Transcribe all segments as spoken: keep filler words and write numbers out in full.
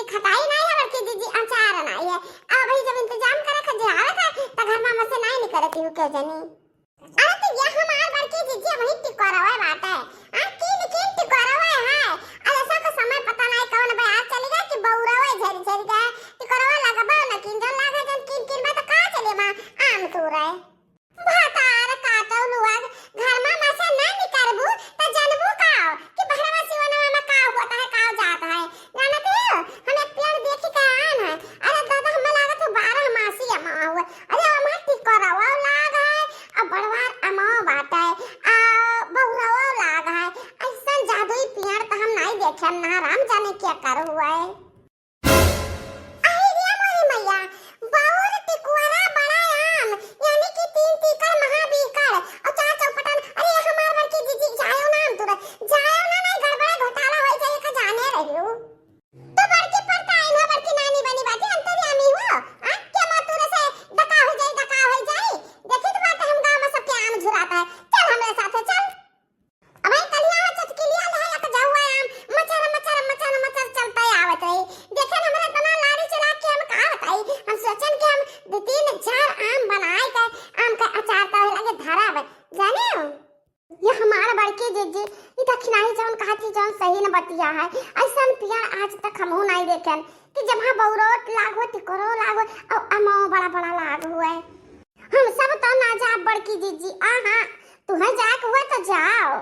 खटाई नाई है बड़की जिज्जी, अचार नाई है। अब भाई जब इंतजाम करे खजुरावे का, त घर में से नाई निकलती हूँ क्यों जनी। अरे तो ये हमार बड़की जिज्जी वही टिकोरवा बाटे। आ, किन किन टिकोरवा है। अरे ऐसा का समय पता नाई कौन बे आज चली गए कि बौरवा झरी झरी गए। टिकोरवा लगबा न किन जन लागे जन किन किन बा त का चले बा आम तू रहे। भतार काटो लुअग, घर में मसे ना निकरबू, त जनबू काओ कि बहरवा सिवनवा में का होत है, का जात है। जानत हो, हम एक पेड़ देखी के आन है। अरे दादा, हमें लागत है बारह मासी अमाव है। अरे, ओमा टिकोरवा लाग है, आ बड़वार अमाव बाटे, आ बहुरवा लाग है। ऐसन जादुई पेड़ त हम नाई देखे, ना राम जाने क्या कर हुआ है। अरे रे मोरी मैया, बौर टिकुआरा बड़ा आम, यानी कि तीन तीकड़ महाबीकड़, और चार चौपटन। अरे हमार बड़की जिज्जी, जायो ना हम तुरंत, जायो ना, नहीं गड़बड़े घोटाला होई जाई, का जाने रहियो। तो बड़की परताइन हो, बड़की नानी बनी बाटी, अंतर्यामी हो, आ? के माँ तुरे से डका हो जाई, डका हो जाई। देखी तो बात हम गाँव में सबके आम झुराता है, चल हमरे साथे चल। अबे कलिया हो चटकिलिया ले है, एक जहुआ आम मचर, मचर, मचर, मचर चलते आवत रही। देखे न हमरा इतना लाड़ी चला के हम का बताई, हम सोचन कि हम दो तीन चार आम बनाए के आम का अचार तो लगे धरा बे, जाने हो? ये हमार बड़की जिज्जी, ई दखिनाही जौन कहत ही जौन सही न बतिया है। ऐसन पेड़ आज तक हमहू नाई देखेन कि जब हाँ बौरोट लाग हो, टिकोरो लाग हो, और अमो बड़ा बड़ा लाग हुए। हम सब तो ना जाब बड़की जिज्जी, आ हाँ, तुहें जाए के हुए तो जाओ।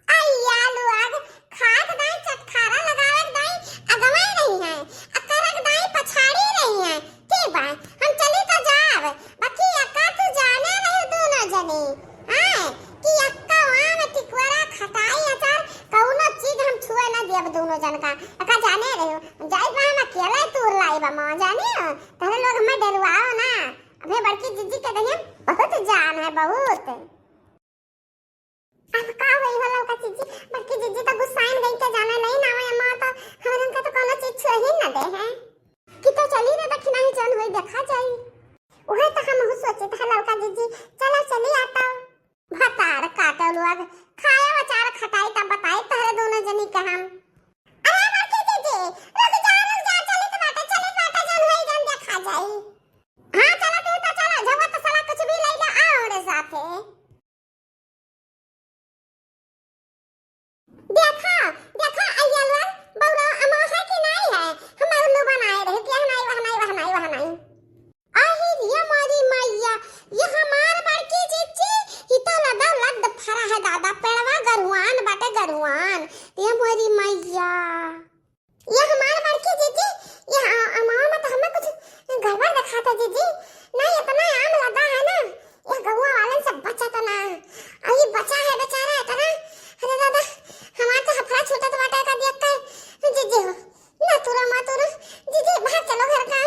अइया लुअग, खाक दाई चटखारा लगावक दाई अगवाई रही है, अकरक दाई पछाड़ी रही है। ठीक बा, हम चली तो जाब, बाकी अक्का तू जाने रही दोनों जनी, हाँ, कि अक्का वहाँ में टिकुआरा खटाई अचार कौनो चीज हम छुए ना देब दोनों जन का। अक्का जाने रही, जाई बा हम अकेले तूर लाई बा माँ जाने, तहरे लोग हमें डरवाओ ना। अबे बड़की जिज्जी के दहिया बहुत जान है, बहुत। अब का होई हो ललका जिज्जी, बड़की जिज्जी तो गुस्साइन गई के जाने नहीं ना आवे अम्मा तो हमरन के तो कोनो चीज छुए ही ना दे है। कि तो चली रे दखिनाही जौन होई देखा जाई। उहे तो हमहू सोचित है ललका जिज्जी, चलो चली आता। भतार काटो लोग, खाए अचार खटाई तब बताई तहरे दोनों जनी के हम। अरे बड़की जिज्जी, रुक जा, रुक जा, चलित बाटे, चलित बाटे, जौन होई जौन देखा जाई। हाँ, चला तू तो चला, झगड़ा तो साला कुछ भी ले ले, आ हमरे साथे। देखा, देखा, अइया लोग, बौरा अमा है कि नाई है? हम उल्लू बनाए रहे कि यहाँ नाई, वहाँ नाई, वहाँ नाई, वहाँ नाई। अही रे मोरी मैया, ये हमार बड़की जिज्जी, ई तो लदा लद फरा है दादा, पेड़वा गरुआन बाटे गरुआन। ये मोरी मैया। ये हमार बड़की जिज्जी, ये आ-, अमावा में तो हमें कुछ गड़बड़ दिखाता जिज्जी। ना, इतना आम लदा है ना, ये गौवा वालन से बचत ना। आ ये बचा है बेचारा इतना। अरे दादा, हमार तो हफड़ा छूटत बाटे का देख के। जिज्जी हो, ना तुरा, मत तुरा। जिज्जी, बाहर चलो घर का।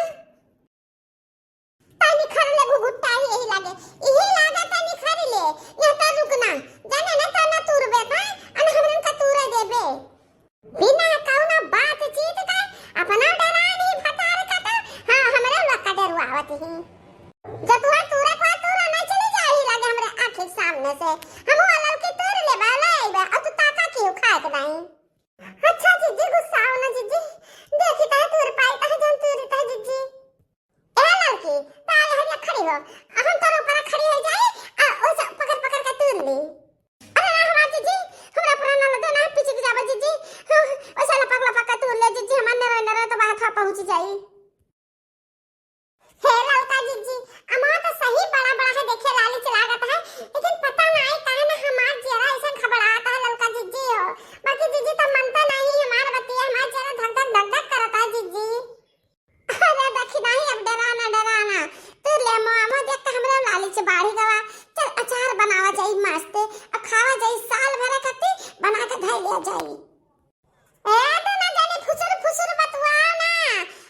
तै निखर ले घुघुट्टा ही यही लागे, यही लागे तै निखर ले, ना तो रुक ना, जाने ना तो ना तूरबे का, अन हमरन का तूरे देबे। बिना कौनो बातचीत का अपना डरानी भतार का तो, हाँ, हमरे लोग का डरुआवत ही। जब तू तूरे को तूरा ना चली जाही लागे हमरे आँखी के सामने से, हम वो ललकी तूर ले बाला आइबे, और तू ताका की उखाड़ के दाई। अच्छा जिज्जी, गुस्साओ ना जिज्जी, देखी तह तूर पाई तह जन तूरी तह जिज्जी। ए लड़की, ताले हरिया खड़ी हो, हम तोर ऊपर खड़ी हो जाई, आ ओसे पकड़ पकड़ के तूर ली। अरे ना हमार जिज्जी, हमरा ऊपर ना लदे ना, पीछे की जाबे जिज्जी, हाँ, ओसे लपक लपक के तूर ले जिज्जी, हमार नरे नरे तो बाहर था पहुँच जाई। हे ललका जिज्जी, अमा तो सही बड़ा बड़ा है, देखे लाली से लागत है, लेकिन पता ना है काहे ना हमार जियरा ऐसा घबराता है ललका जिज्जी हो, बाकी जिज्जी तो मनता नहीं हमार बतिया, हमार जियरा धक धक धक धक करता है जिज्जी। अरे दखिनाही, अब डराना, डराना। तू ले अमवा, अमवा देख के हमरा लाली से बाढ़ी गवा। चल अचार बनावा जाई मस्त, आ खावा जाई साल भर खातिर बना के धइ लिया जाई। ए, तू ना जाने फुसुर फुसुर बतुआ ना।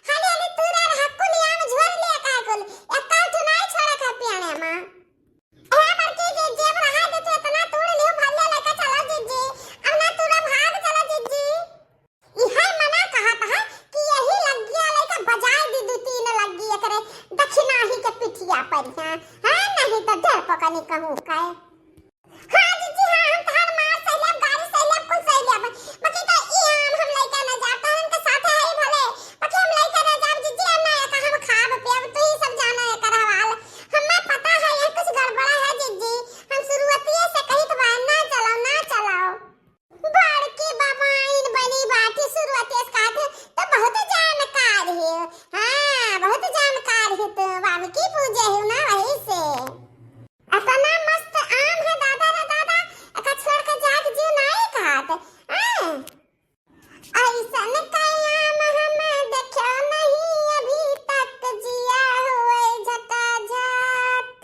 हाली हाली तू रे हक्कू लिया में झोर लिया का कुल। एक काल तू नहीं छोड़ा खा पियाने मा। ए, बड़की जिज्जी, अब रहा दे, तू इतना तूड़ लियो, भले लेके चलो जिज्जी। अब ना तू रे भाग चलो जिज्जी। इहे मना कहत है कि यही लग्गिया लेके बजाए दी दू तीन लग्गी एकरे दखिनाही के पिठिया पर, हाँ, हाँ, नहीं तो डर पकनी कहूँ कहे। हाँ, जिज्जी, हाँ, हम तहार मार सही लेब, गारी सही लेब, कुल सही लेब। बाकी तो ई आम हम लइका न जाता, उनके साथे है ही भले, पर हाँ, बहुत जानकार है तू, वाल्मीकि पूजे हो ना, वही से। इतना मस्त आम है दादा रे दादा, एका छोड़ के जात जी नाई खात। हाँ। ऐसन का आम हम देख्यो नहीं अभी तक, जिया हुए झटाझट।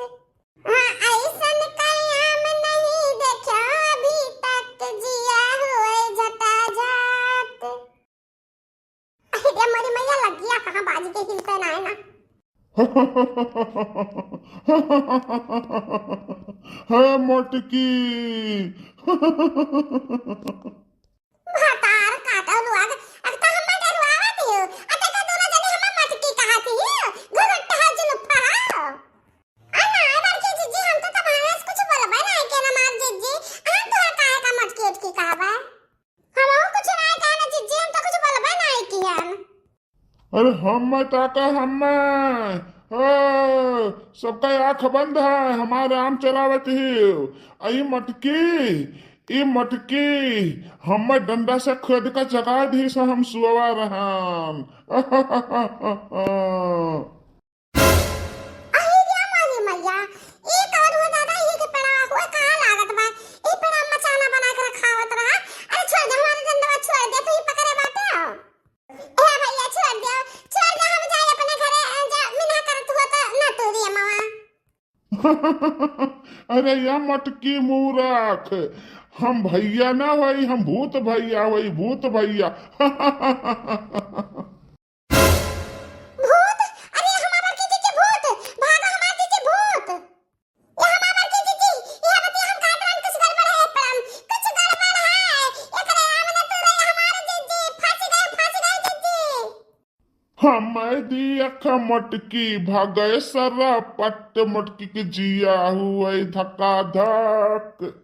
हाँ, ऐसन का आम नहीं देख्यो अभी तक, जिया हुए झटाझट। अरे मोरी मैया, लगिया कहाँ बाज के हिलते ना है ना। हे मटकी। भतार काटो लोग, अब तो हम मजा रुआवत हियो। अते का दोनों जने हम मटकी कहाती हियो, घुघुट हो जुलुफा हो। आ ना, ए बड़की जिज्जी, हम तो तुम्हारे से कुछ बोलबे ना के ना मार जिज्जी। हम तोहर काहे का मटकी उटकी कहबे? हम कुछ ना कहे ना जिज्जी, हम तो कुछ बोलबे ना किया। अरे हम मैं ताका हम मैं, ओ, सबका आँख बंद है, हमारे आम चलावत ही। आई मटकी, ई मटकी, हम मैं डंडा से खोद का जगा दी से हम सुअवा रहन। अरे रे मोरी मैया, ई कौन हो दादा, ई के पेड़वा हो, कहाँ लागत बा? ई पेड़वा मचाना बना के रखावत रहा। अरे छोड़ दे, हमारे डंडवा छोड़ दे, तू ही पकड़े बाटे हो। ए भैया, छोड़ दे, छोड़ दे, हम जाए अपने घरे, जा, मिना करत हो तो ना तू रे मामा। अरे या मटकी मूरख, हम भैया ना होई, हम भूत भैया होई, भूत भैया। भूत? अरे हमार बड़की जीजी भूत, भागो हमार जीजी भूत। ये हमार बड़की जीजी, ये बतिया हम कहत रहन कुछ गड़बड़ है, परम कुछ गड़बड़ है। एकरे आम न तू रे हमार जीजी, फंस गए, फंस गए जीजी। हमें दी अख मटकी, भागे सरा पट मटकी के जिया हुए धका धक।